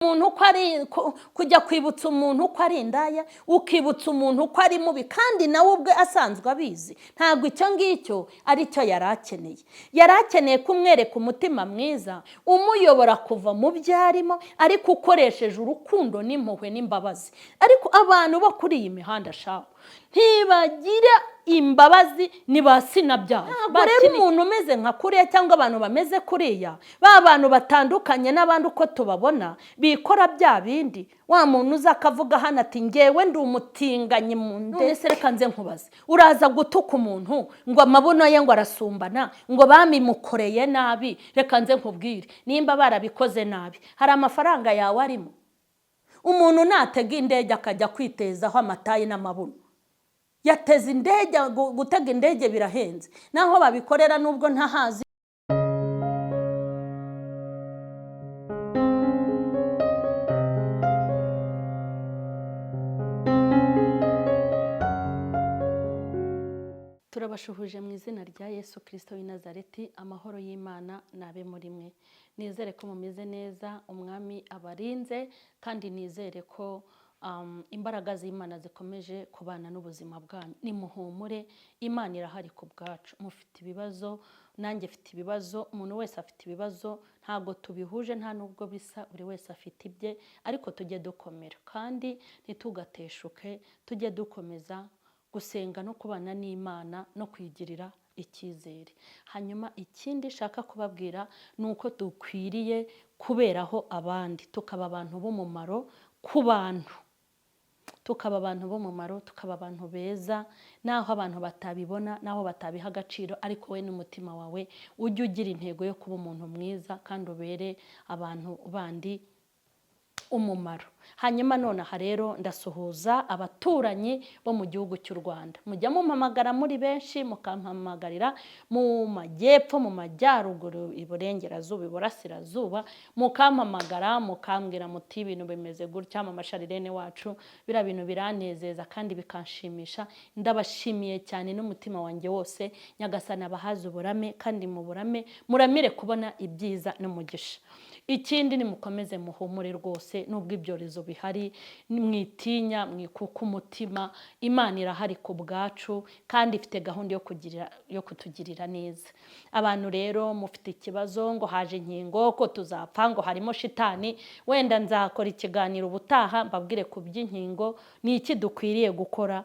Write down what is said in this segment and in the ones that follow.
Umuntu ko ari kujya kwibutsa umuntu ko ari indaya, ukibutsa umuntu ko ari mubi kandi nawe ubwe asanzwe abizi, ntabwo icyo ngicyo ari cyo yari akeneye. Yari akeneye kumwereka umutima mwiza umuyobora kuva mu byo arimo, ariko ukoresheje urukundo n'impuhwe n'imbabazi. Ariko abantu bo kuri iyi mihanda shaho ntibagira imbabazi, ni ba sinabyaye. Ntabwo rero umuntu umeze nka kuriya cyangwa abantu bameze kuriya, ba bantu batandukanye n'abandi uko tubabona, bikora bya bindi, wa muntu uza akavuga hano ati: "Ngewe ndi umutinganyi mu nde." Ese reka nze nkubaze, uraza gutuka umuntu ngo amabuno ye ngo arasumbana, ngo bamimukoreye nabi. Reka nze nkubwire, nimba barabikoze nabi, hari amafaranga yawe arimo? Umuntu natega indege akajya kwitezaho amatayi n'amabuno, yateza indege, gutega indege birahenze, naho babikorera nubwo ntahazi. Turabashuhuje mu izina rya Yesu Kirisito w'i Nazareti. Amahoro y'Imana nabe muri mwe. Nizere ko mumeze neza, Umwami abarinze, kandi nizere ko imbaraga z'Imana zikomeje kubana n'ubuzima bwanyu. Nimuhumure, Imana irahari ku bwacu. Mufite ibibazo, nanjye mfite ibibazo, umuntu wese afite ibibazo. Ntabwo tubihuje, nta nubwo bisa, buri wese afite ibye, ariko tujye dukomera kandi ntitugateshuke, tujye dukomeza gusenga no kubana n'Imana no kwigirira icyizere. Hanyuma ikindi nshaka kubabwira ni uko dukwiriye kuberaho abandi, tukaba abantu b'umumaro ku bantu, tukaba abantu b'umumaro, tukaba abantu beza, naho abantu batabibona, naho batabiha agaciro, ariko we n'umutima wawe ujye ugira intego yo kuba umuntu mwiza kandi ubere abantu bandi umumaro. Hanyuma nonaha rero ndasuhuza abaturanyi bo mu gihugu cy'u Rwanda. Mujya mumpamagara muri benshi, mukampamagarira mu majyepfo, mu majyaruguru, iburengerazuba, iburasirazuba, mukampamagara mukambwira muti: "Ibintu bimeze gutya, Mama Sharirene wacu." Biriya bintu biranezeza kandi bikanshimisha. Ndabashimiye cyane n'umutima wanjye wose. Nyagasani abahaze uburame kandi mu burame, muramire kubona ibyiza n'umugisha. Ikindi, nimukomeze muhumure rwose nubwo ibyorezo bihari. Mwitinya, mwikuka umutima, Imana irahari ku bwacu kandi ifite gahunda yo kutugirira neza. Abantu rero mufite ikibazo ngo haje inkingo, ko tuzapfa, ngo harimo shitani, wenda nzakora ikiganiro ubutaha mbabwire ku by'inkingo, ni iki dukwiriye gukora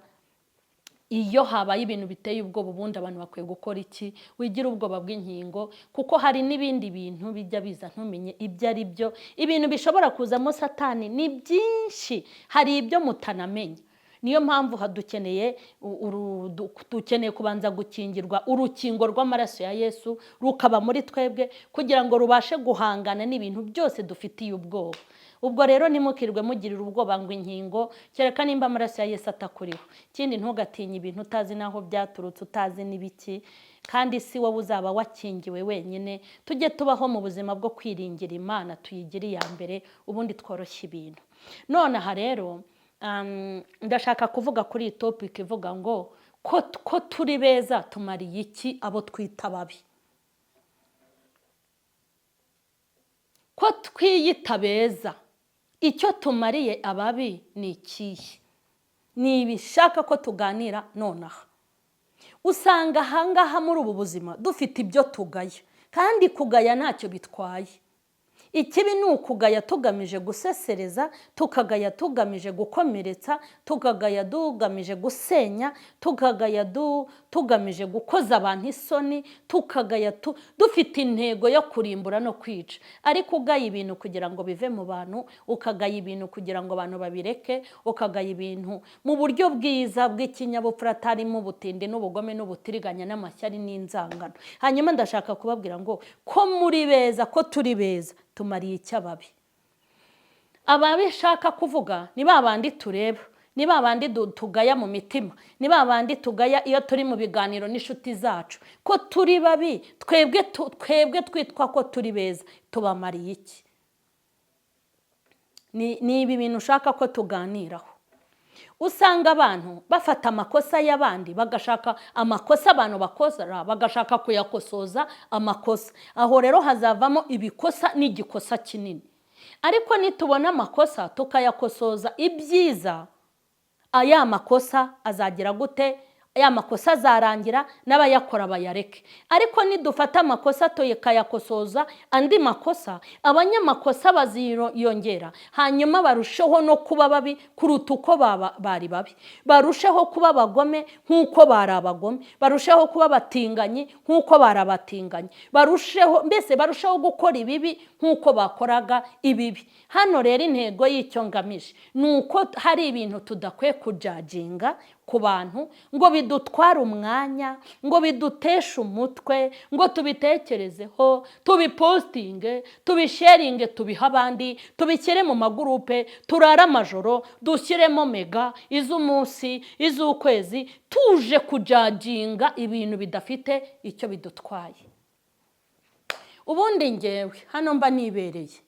iyo habaye ibintu biteye ubwoba. Ubundi abantu bakwiye gukora iki? Wigira ubwoba bw'inkingo, kuko hari n'ibindi bintu bijya biza ntumenye ibyo ari byo. Ibintu bishobora kuzamo satani ni byinshi, hari ibyo mutanamenya. Niyo mpamvu dukeneye dukeneye kubanza gukingirwa urukingo rw'amaraso ya Yesu, rukaba muri twebwe kugira ngo rubashe guhangana n'ibintu byose dufitiye ubwoba. Ubwo rero ntimukirwe mugirira ubwoba ngo inkingo, kereka nimba amaraso ya Yesu atakuriho. Ikindi, ntugatinye ibintu utazi n'aho byaturutse, utazi n'ibiki, kandi si wowe uzaba wakingiwe wenyine. Tujye tubaho mu buzima bwo kwiringira Imana, tuyigire iya mbere, ubundi tworoshye ibintu. Nonaha rero ndashaka kuvuga kuri iyi topic ivuga ngo ko turi beza, tumariye iki abo twita babi? Ko twiyita beza, icyo tumariye ababi ni ikihe? Ni ibishaka ko tuganira nonaha. Usanga ahangaha muri ubu buzima dufite ibyo tugaya, kandi kugaya ntacyo bitwaye. Ikibi ni ukugaya tugamije gusesereza, tukagaya tugamije gukomeretsa, tukagaya tugamije gusenya, tukagaya tugamije gukoza abantu isoni, tukagaya dufite intego yo kurimbura no kwica. Ariko ugaya ibintu kugira ngo bive mu bantu, ukagaya ibintu kugira ngo abantu babireke, ukagaya ibintu mu buryo bwiza bw'ikinyabupfura, atarimo ubutindi n'ubugome n'ubutiriganya n'amashyari n'inzangano. Hanyuma ndashaka kubabwira ngo ko muri beza, ko turi beza, tumariye icyo ababi? Ababi nshaka kuvuga ni ba bandi tureba, ni ba bandi tugaya mu mitima, ni ba bandi tugaya iyo turi mu biganiro n'inshuti zacu ko turi babi. Twebwe twitwa ko turi beza, tubamariye iki? Ni ibi bintu ushaka ko tuganiraho. Usanga abantu bafata amakosa y'abandi, bagashaka amakosa abantu bakora, bagashaka kuyakosoza amakosa. Aho rero hazavamo ibikosa n'igikosa kinini. Ariko nitubona amakosa tukayakosoza ibyiza, aya makosa azagira gute? Aya makosa azarangira n'abayakora bayareke. Ariko nidufata amakosa tukayakosoza andi makosa, abanyamakosa baziyongera, hanyuma barusheho no kuba babi kuruta uko bari babi, barusheho kuba abagome nk'uko bari abagome, barusheho kuba abatinganyi nk'uko bari abatinganyi, barusheho mbese barusheho gukora ibibi nk'uko bakoraga ibibi. Hano rero intego y'icyo ngamije ni uko hari ibintu tudakwiye kujudginga ku bantu ngo bidutware umwanya, ngo biduteshe umutwe, ngo tubitekerezeho, tubipostinge, tubisharinge, tubihe abandi, tubishyire mu magurupe, turare amajoro, dushyiremo mega iz'umunsi, iz'ukwezi, tuje kujudginga ibintu bidafite icyo bidutwaye. Ubundi ngewe hano mba nibereye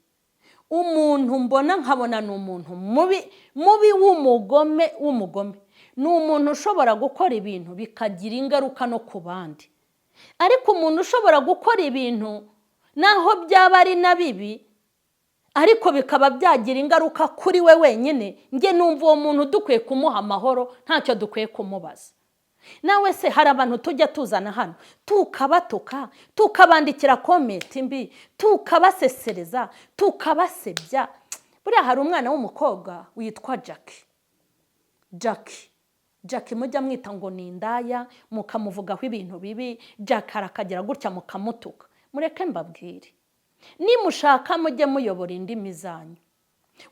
umuntu mbona nkabona ni umuntu mubi mubi w'umugome w'umugome, ni umuntu ushobora gukora ibintu bikagira ingaruka no ku bandi. Ariko umuntu ushobora gukora ibintu naho byaba ari na bibi, ariko bikaba byagira ingaruka kuri we wenyine, njye numva uwo muntu dukwiye kumuha amahoro, ntacyo dukwiye kumubaza. Nawe se hari abantu tujya tuzana hano tukabatuka, tukabandikira comment mbi, tukabasesereza, tukabasebya? Buriya hari umwana w'umukobwa witwa Jackie, Jackie, Jackie mujya mwita ngo ni indaya, mukamuvugaho ibintu bibi. Jackie arakagira gutya mukamutuka. Mureke mbabwire, nimushaka mujye muyobora indimi zanyu.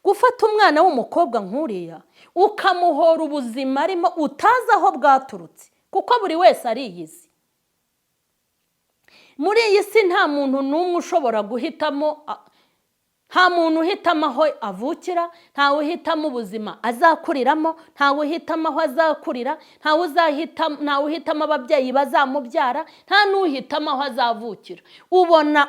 Gufata umwana w'umukobwa nk'uriya ukamuhora ubuzima arimo utazi aho bwaturutse, kuko buri wese ariyizi muri iyi si, nta muntu n'umwe ushobora guhitamo, nta muntu uhitamo aho avukira, ntawe uhitamo ubuzima azakuriramo, ntawe uhitamo aho azakurira, ntawe uhitamo ababyeyi bazamubyara, nta n'uhitamo aho azavukira. Ubona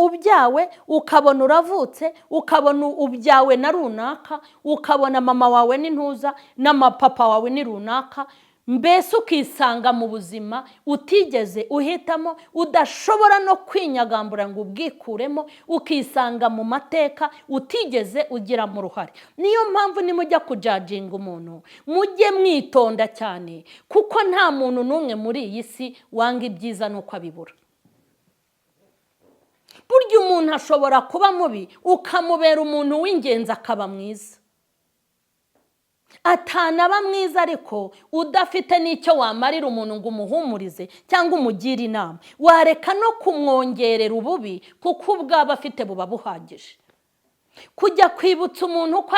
ubyawe, ukabona uravutse, ukabona ubyawe na runaka, ukabona mama wawe ni ntuza n'amapapa wawe ni runaka, mbese ukisanga mu buzima utigeze uhitamo, udashobora no kwinyagambura ngo ubwikuremo, ukisanga mu mateka utigeze ugiramo uruhare. Niyo mpamvu nimujya kujudginga umuntu mujye mwitonda cyane, kuko nta muntu n'umwe muri iyi si wanga ibyiza nuko abibura. Burya umuntu ashobora kuba mubi, ukamubera umuntu w'ingenzi akaba mwiza, atanaba mwiza ariko udafite n'icyo wamarira umuntu ngo umuhumurize cyangwa umugire inama, wareka no kumwongerera ububi, kuko ubwaba afite buba buhagije. Kujya kwibutsa umuntu ko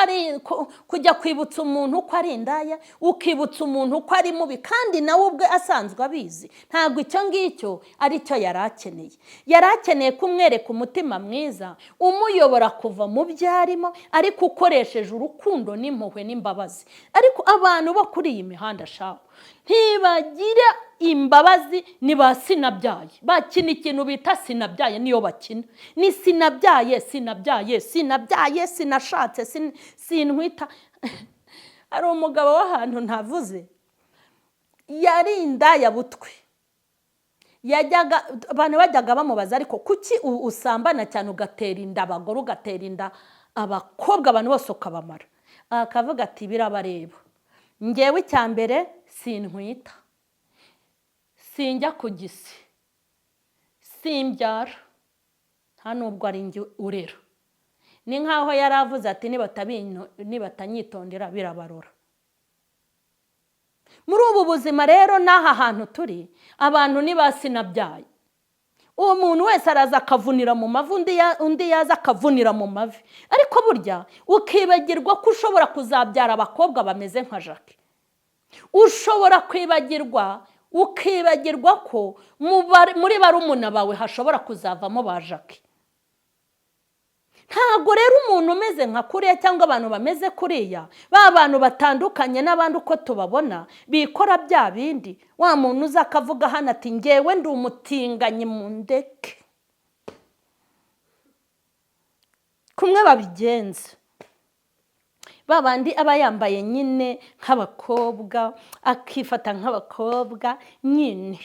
ari indaya, ukibutsa umuntu ko ari mubi kandi nawe ubwe asanzwe abizi, ntabwo icyo ngicyo ari cyo yari akeneye. Yari akeneye kumwereka umutima mwiza umuyobora kuva mu byo arimo, ariko ukoresheje urukundo n'impuhwe n'imbabazi. Ariko abantu bo kuri iyi mihanda shaho ntibagira imbabazi, ni ba sinabyaye, bakina ikintu bita sinabyaye. Niyo bakina ni sinabyaye, sinabyaye, sinabyaye, sinashatse, sintwita. Hari umugabo w'ahantu ntavuze, yari indaya butwe. Yajyaga abantu bajyaga bamubaza: "Ariko kuki usambana cyane, ugatera inda abagore, ugatera inda abakobwa, abantu bose ukabamara?" Akavuga ati: "Birabareba, ngewe icya mbere sintwita, sinjya ku gisi, simbyara, nta nubwo ari njye urera." Ni nk'aho yari avuze ati: "Nibatanyitondera birabarora." Muri ubu buzima rero n'aha hantu turi, abantu ni ba sinabyaye. Uwo muntu wese araza akavunira mu mavi undi, yaza akavunira mu mavi. Ariko burya ukibagirwa ko ushobora kuzabyara abakobwa bameze nka Jackie. Ushobora kwibagirwa, ukibagirwa ko muri barumuna bawe hashobora kuzavamo ba Jackie. Ntabwo rero umuntu umeze nka kuriya cyangwa abantu bameze kuriya, ba bantu batandukanye n'abandi uko tubabona, bikora bya bindi, wa muntu uza akavuga hano ati: "Ngewe ndi umutinganyi, mu ndeke," kumwe babigenza, ba bandi aba yambaye nyine nk'abakobwa, akifata nk'abakobwa nyine.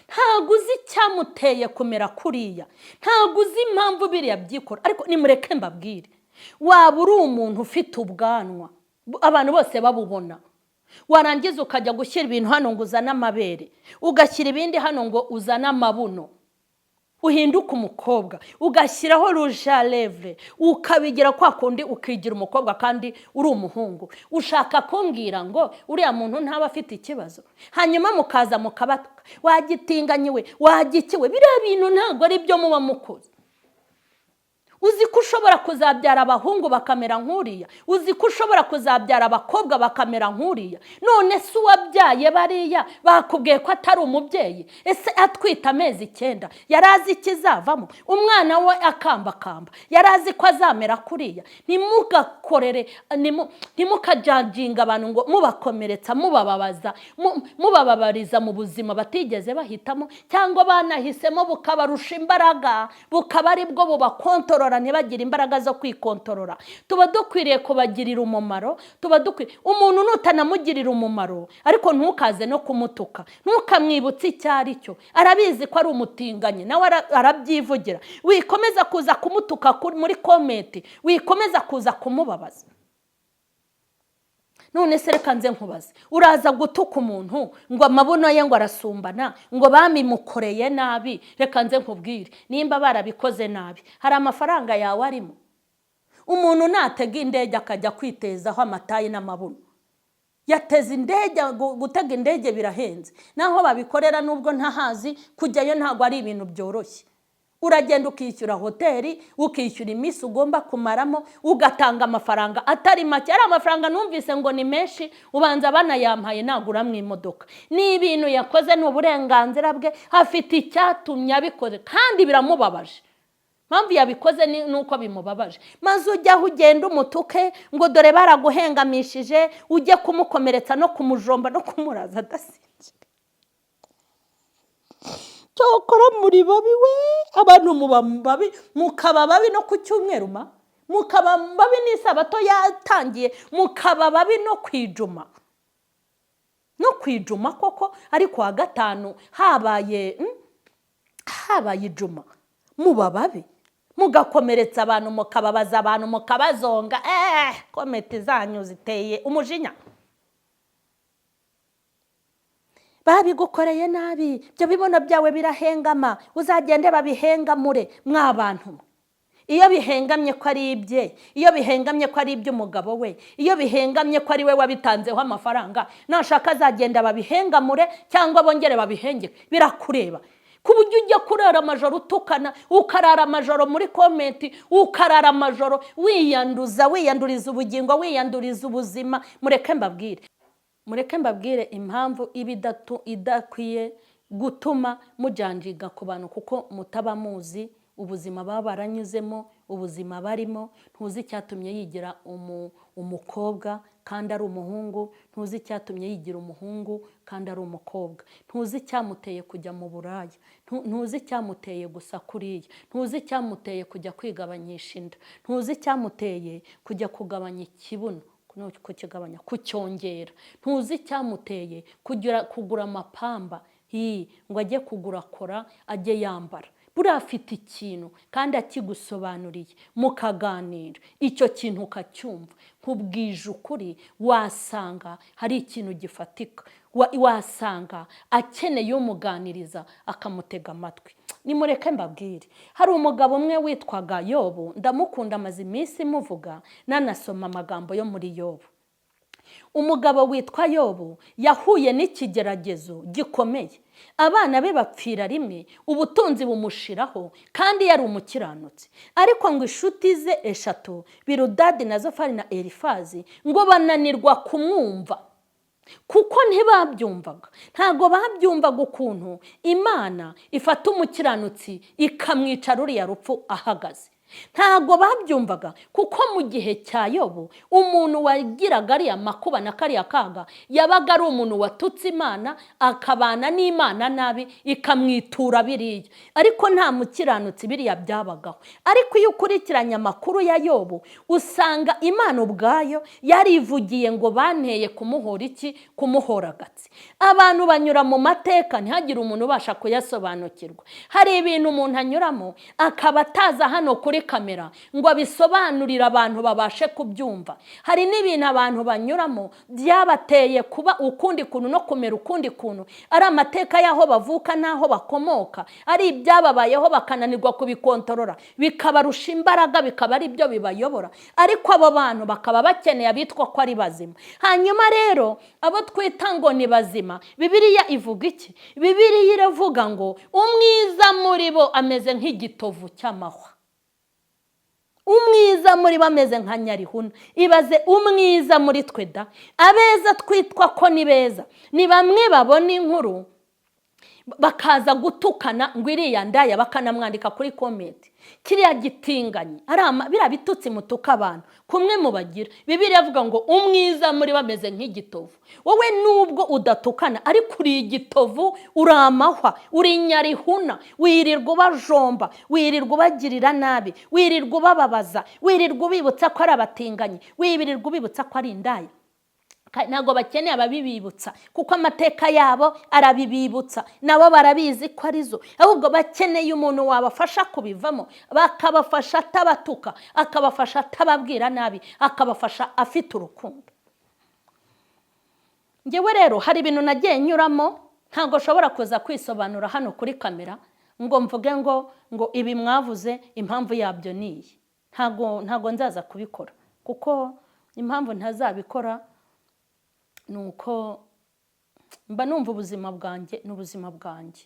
Ntabwo uzi icyamuteye kumera kuriya, ntabwo uzi impamvu biriya byikora. Ariko nimureke mbabwire, waba uri umuntu ufite ubwanwa abantu bose babubona, warangiza ukajya gushyira ibintu hano ngo uzane amabere, ugashyira ibindi hano ngo uzane amabuno, uhinduke umukobwa, ugashyiraho rouge à lèvres, ukabigira kwa kundi, ukigira umukobwa kandi uri umuhungu. Ushaka kumbwira ngo uriya muntu ntaba afite ikibazo? Hanyuma mukaza mukabatuka, wagitinganyiwe, wagikiwe. Biriya bintu ntabwo ari byo muba mukoze. Uzi ko ushobora kuzabyara abahungu bakamera nk'uriya? Uzi ko ushobora kuzabyara abakobwa bakamera nk'uriya? None se uwabyaye bariya bakubwiye ko atari umubyeyi? Ese atwite amezi 9 yari azi ikizavamo? Umwana we akambakamba, yari azi ko azamera kuriya? Ntimugakorere, ntimukajudginga abantu ngo mubakomeretsa, mubababaza, mubababariza mu buzima batigeze bahitamo, cyangwa banahisemo bukabarusha imbaraga, bukaba ari bwo bubakontorora, ntibagire imbaraga zo kwikontorora. Tuba dukwiriye kubagirira umumaro, tuba dukwiye. Umuntu nutanamugirira umumaro, ariko ntukaze no kumutuka, ntukamwibutse icyo ari cyo. Arabizi ko ari umutinganyi, nawe arabyivugira. Wikomeza kuza kumutuka muri comment, wikomeza kuza kumubabaza. None se reka nze nkubaze, uraza gutuka umuntu ngo amabuno ye ngo arasumbana, ngo bamimukoreye nabi. Reka nze nkubwire, nimba barabikoze nabi, hari amafaranga yawe arimo? Umuntu natega indege akajya kwitezaho amatayi n'amabuno, yateze indege. Gutega indege birahenze, naho babikorera nubwo ntahazi, kujyayo ntabwo ari ibintu byoroshye. Uragenda ukishyura hoteli, ukishyura iminsi ugomba kumaramo, ugatanga amafaranga atari make. Ari amafaranga numvise ngo ni menshi, ubanza banayampaye naguramo imodoka. Ni ibintu yakoze, ni uburenganzira bwe, afite icyatumye abikoze kandi biramubabaje. Impamvu yabikoze ni uko bimubabaje. Maze ujye aho ugenda umutuke ngo dore baraguhengamishije, ujye kumukomeretsa no kumujomba no kumuraza adasinzira. Cyokora muri babi we! Abantu muba babi, mukaba babi no ku cyumweru, ma mukaba babi n'isabato yatangiye, mukaba babi no kwijuma, no kwijuma koko. Ariko wa gatanu habaye ijuma, muba babi, mugakomeretsa abantu, mukababaza abantu, mukabazonga. Comment zanyu ziteye umujinya. Babigukoreye nabi, ibyo bibuno byawe birahengama, uzagende babihengamure. Mwabantu mwe, iyo bihengamye ko ari ibye, iyo bihengamye ko ari iby'umugabo we, iyo bihengamye ko ari we wabitanzeho amafaranga, nashaka azagenda babihengamure cyangwa bongere babihengeke, birakureba? Ku buryo ujya kurara amajoro utukana, ukarara amajoro muri comment, ukarara amajoro wiyanduza, wiyanduriza ubugingo, wiyanduriza ubuzima. Mureke mbabwire, mureke mbabwire impamvu iba idakwiye gutuma mujudginga ku bantu, kuko mutaba muzi ubuzima baba baranyuzemo, ubuzima barimo. Ntuzi icyatumye yigira umukobwa kandi ari umuhungu, ntuzi icyatumye yigira umuhungu kandi ari umukobwa, ntuzi icyamuteye kujya mu buraya, ntuzi icyamuteye gusa kuriya, ntuzi icyamuteye kujya kwigabanyisha inda, ntuzi icyamuteye kujya kugabanya ikibuno, kukigabanya, kucyongera, ntuzi icyamuteye kugura amapamba ngo ajye kugura kora ajye yambara. Buriya afite ikintu kandi akigusobanuriye mukaganira, icyo kintu ukacyumva, nkubwije ukuri wasanga hari ikintu gifatika, wasanga akeneye umuganiriza akamutega amatwi. Nimureke mbabwire, hari umugabo umwe witwaga Yobu, ndamukunda, amaze iminsi muvuga, nanasoma amagambo yo muri Yobu. Umugabo witwa Yobu yahuye n'ikigeragezo gikomeye, abana be bapfira rimwe, ubutunzi bumushiraho, kandi yari umukiranutsi. Ariko ngo inshuti ze eshatu, Birudadi na Zofari na Elifazi, ngo bananirwa kumwumva kuko ntibabyumvaga. Ntabwo babyumvaga ukuntu Imana ifata umukiranutsi ikamwica ruriya rupfu ahagaze. Ntabwo babyumvaga, kuko mu gihe cya Yobu umuntu wagiraga ariya makuba na kariya kaga yabaga ari umuntu watutse Imana, akabana n'Imana nabi, ikamwitura biriya. Ariko nta mukiranutsi biriya byabagaho. Ariko iyo ukurikiranye amakuru ya Yobu, usanga Imana ubwayo yarivugiye ngo banteye kumuhora iki? Kumuhora agatsi. Abantu banyura mu mateka ntihagire umuntu ubasha kuyasobanukirwa. Hari ibintu umuntu anyuramo akaba ataza hano kuri kamera ngo abisobanurire abantu babashe kubyumva. Hari n'ibintu abantu banyuramo byabateye kuba ukundi kuntu no kumera ukundi kuntu, ari amateka y'aho bavuka n'aho bakomoka, ari ibyababayeho bakananirwa kubikontorora, bikabarusha imbaraga, bikaba ari byo bibayobora. Ariko abo bantu bakaba bakeneye abitwa ko ari bazima. Hanyuma rero abo twita ngo ni bazima, Bibiliya ivuga iki? Bibiliya iravuga ngo umwiza muri bo ameze nk'igitovu cy'amahwa. Umwiza muri bo ameze nka nyarihuna. Ibaze umwiza muri twe da! Abeza twitwa ko ni beza ni bamwe babona inkuru bakaza gutukana ngo iriya ndaya, bakanamwandika kuri comment, kiriya gitinganyi, biriya bitutsi mutuka abantu kumwe mubagira. Bibiliya avuga ngo umwiza muri bo ameze nk'igitovu. Wowe nubwo udatukana, ariko uri igitovu, uri amahwa, uri nyarihuna, wirirwa ubajomba, wirirwa ubagirira nabi, wirirwa ubababaza, wirirwa ubibutsa ko ari abatinganyi, wirirwa ubibutsa ko ari indaya. Ntabwo bakeneye ababibibutsa, kuko amateka yabo arabibibutsa, nabo barabizi ko arizo. Ahubwo bakeneye umuntu wabafasha kubivamo, bakabafasha atabatuka, akabafasha atababwira nabi, akabafasha afite urukundo. Ngewe rero hari ibintu nagiye nyuramo, ntabwo nshobora kuza kwisobanura hano kuri kamera ngo mvuge ngo ibi mwavuze impamvu yabyo ni iyi. Ntabwo nzaza kubikora, kuko impamvu ntazabikora ni uko mba numva ubuzima bwanjye ni ubuzima bwanjye.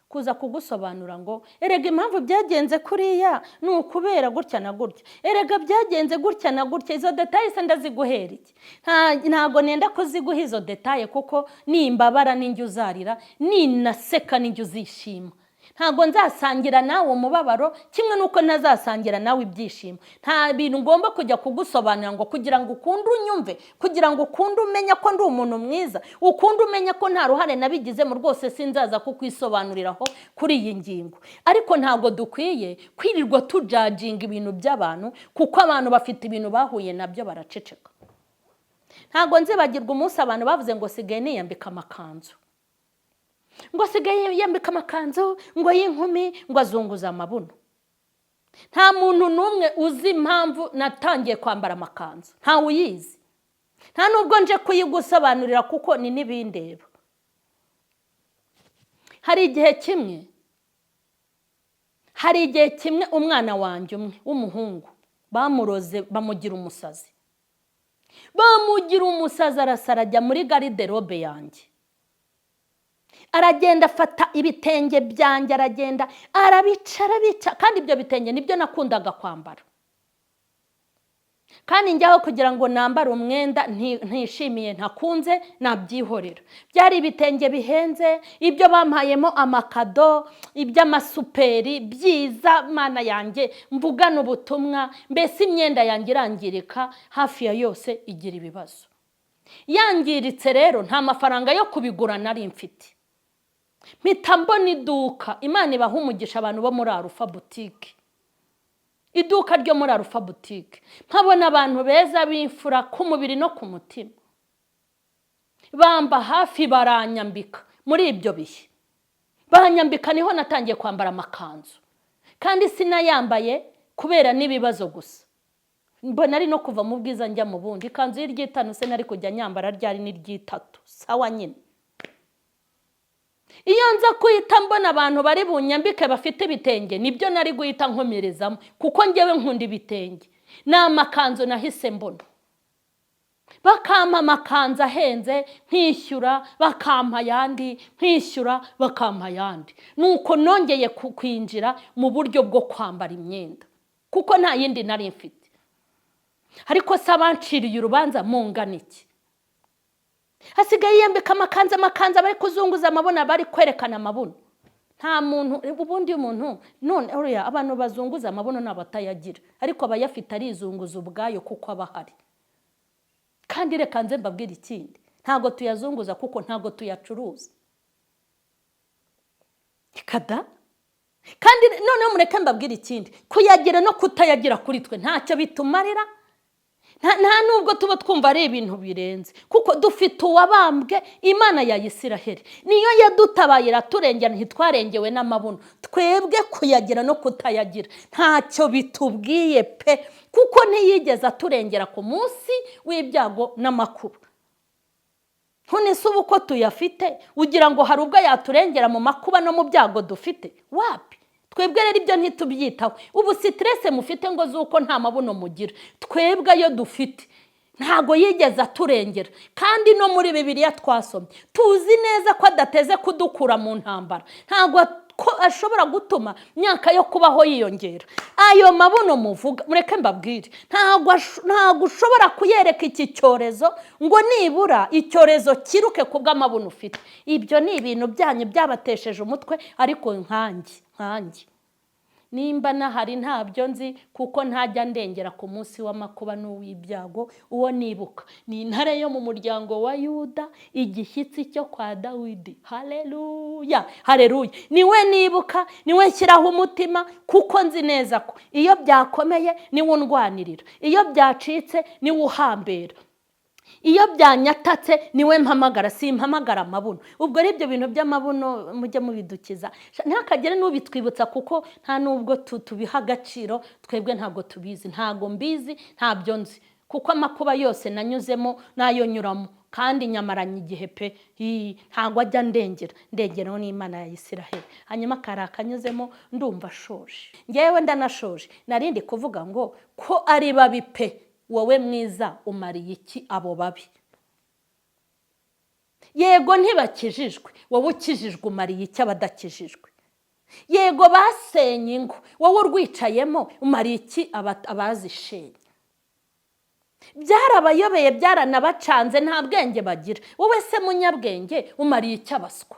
Kuza kugusobanura ngo erega impamvu byagenze kuriya ni ukubera gutya na gutya, erega byagenze gutya na gutya, izo détails se ndaziguhera iki? Ntabwo nenda kuziguha izo détails, kuko nimbabara n'injye uzarira, ninaseka n'injye uzishima. Ntabwo nzasangira nawe umubabaro, kimwe n'uko ntazasangira nawe ibyishimo. Nta bintu ngomba kujya kugusobanurira ngo kugira ngo ukunde unyumve, kugira ngo ukunde umenye ko ndi umuntu mwiza, ukunde umenye ko nta ruhare nabigizemo. Rwose sinzaza kukwisobanuriraho kuri iyi ngingo. Ariko ntabwo dukwiye kwirirwa tujudginga ibintu by'abantu, kuko abantu bafite ibintu bahuye nabyo baraceceka. Ntabwo nzibagirwa umunsi abantu bavuze ngo sigaye niyambika amakanzu, ngo asigaye yambika amakanzu ngo y'inkumi, ngo azunguza amabuno. Nta muntu n'umwe uzi impamvu natangiye kwambara amakanzu, ntawe uyizi. Nta nubwo nje kuyigusobanurira, kuko ni n'ibindeba. Hari igihe kimwe umwana wanjye umwe w'umuhungu bamuroze, bamugira umusazi, bamugira umusazi, arasara, ajya muri garde-robe yanjye, aragenda afata ibitenge byanjye, aragenda arabica, arabica. Kandi ibyo bitenge nibyo nakundaga kwambara. Kandi njyaho kugira ngo nambare umwenda ntishimiye, ntakunze, nabyihorera. Byari ibitenge bihenze, ibyo bampayemo amakado, iby'amasuperi byiza. Mana yanjye, mvugana ubutumwa. Mbese imyenda yanjye irangirika hafi ya yose, igira ibibazo. Yangiritse rero, nta mafaranga yo kubigura nari mfite. Mpita mbona iduka. Imana ibaha umugisha abantu bo muri Arufa Boutique, iduka ryo muri Arufa Boutique. Nkabona abantu beza b'imfura ku mubiri no ku mutima, bamba hafi, baranyambika. Muri ibyo bihe banyambika, niho natangiye kwambara amakanzu. Kandi sinayambaye kubera n'ibibazo gusa, mbona ari no kuva mu bwiza njya mu bundi. Ikanzu y'iry'itanu se nari kujya nyambara ryari n'iry'itatu? Sawa nyine, iyo nza guhita mbona abantu bari bunyambike bafite ibitenge, nibyo nari guhita nkomerezamo, kuko ngewe nkunda ibitenge. Ni amakanzu nahise mbona, bakampa amakanzu ahenze nkishyura, bakampa ayandi nkishyura, bakampa ayandi. Nuko nongeye kwinjira mu buryo bwo kwambara imyenda, kuko nta yindi nari mfite. Ariko se abanciriye urubanza mungana iki? Hasigaye yiyambika amakanzu, amakanzu, bari kuzunguza amabuno, bari kwerekana amabuno. Nta muntu ubundi umuntu none uriya abantu bazunguza amabuno ni abatayagira, ariko abayafite arizunguza ubwayo kuko aba ahari. Kandi reka nze mbabwire ikindi, ntabwo tuyazunguza kuko ntabwo tuyacuruza kada. Kandi noneho mureke mbabwire ikindi, kuyagira no kutayagira kuri twe ntacyo bitumarira, nta nubwo tuba twumva ari ibintu birenze, kuko dufite uwabambwe, Imana ya Isiraheli niyo yadutabaye iraturengera, ntitwarengewe n'amabuno. Twebwe kuyagira no kutayagira ntacyo bitubwiye pe, kuko ntiyigeze aturengera ku munsi w'ibyago n'amakuba. None se ubu ko tuyafite, ugira ngo hari ubwo yaturengera mu makuba no mu byago dufite? Wapi! Twebwe rero ibyo ntitubyitaho. Ubu stress mufite ngo z'uko nta mabuno mugira, twebwe ayo dufite ntabwo yigeze aturengera. Kandi no muri Bibiliya twasomye, tuzi neza ko adateze kudukura mu ntambara, ntabwo ko ashobora gutuma imyaka yo kubaho yiyongera. Ayo mabuno muvuga, mureke mbabwire, ntabwo ushobora kuyereka iki cyorezo ngo nibura icyorezo kiruke ku bw'amabuno ufite. Ibyo ni ibintu byanyu byabatesheje umutwe, ariko nkanjye nimba nahari ntabyo nzi, kuko ntajya ndengera ku munsi w'amakuba n'uw'ibyago. Uwo nibuka ni Intare yo mu muryango wa Yuda, igishyitsi cyo kwa Dawidi. Hareruya, hareruya! Niwe nibuka, niwe nshyiraho umutima, kuko nzi neza ko iyo byakomeye niwe undwanirira, iyo byacitse niwe uhambera, iyo byanyatatse niwe mpamagara, simpamagara amabuno. Ubwo ari ibyo bintu by'amabuno mujye mubidukiza, ntakagere n'ubitwibutsa, kuko nta nubwo tubiha agaciro. Twebwe ntabwo tubizi, ntabwo mbizi, ntabyo nzi, kuko amakuba yose nanyuzemo n'ayo nyuramo kandi nyamaranye igihe pe, ntabwo ajya ndengera, ndengeraho n'Imana ya Isiraheli. Hanyuma kari akanyuzemo, ndumva ashoje, ngewe ndanashoje. Narindi kuvuga ngo ko ari babi pe, wowe mwiza umariye iki abo babi? Yego ntibakijijwe, wowe ukijijwe umariye iki abadakijijwe? Yego basenye ingo, wowe urwicayemo umariye iki abazishenye? Byarabayobeye, byaranabacanze, nta bwenge bagira. Wowe se munyabwenge umariye iki abaswa?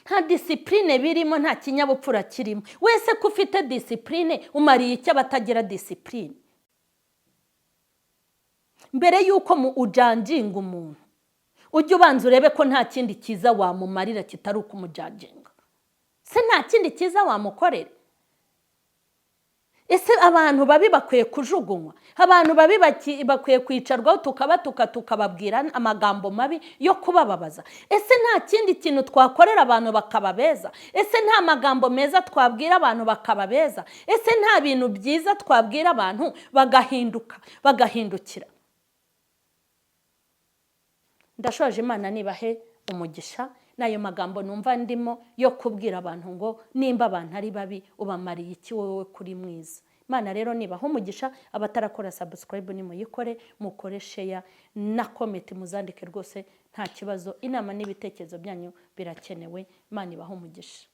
Nta discipline birimo, nta kinyabupfura kirimo. Wese ko ufite discipline, umariye icyo abatagira discipline? Mbere y'uko mu ujudginga umuntu, ujye ubanza urebe ko nta kindi cyiza wamumarira kitari ukumujudginga. Se nta kindi cyiza wamukorera? Ese abantu babi bakwiye kujugunywa? Abantu babi bakwiye kwicarwaho tukabatuka, tukababwira amagambo mabi yo kubababaza? Ese nta kindi kintu twakorera abantu bakaba beza? Ese nta magambo meza twabwira abantu bakaba beza? Ese nta bintu byiza twabwira abantu bagahinduka, bagahindukira? Ndashoje. Imana nibahe umugisha. N'ayo magambo numva ndimo yo kubwira abantu ngo nimba abantu ari babi, ubamariye iki wowe kuri mwiza? Imana rero nibaha umugisha. Abatarakora subscribe nimuyikore, mukore share na comment, muzandike rwose, nta kibazo. Inama n'ibitekerezo byanyu birakenewe. Imana ibaha umugisha.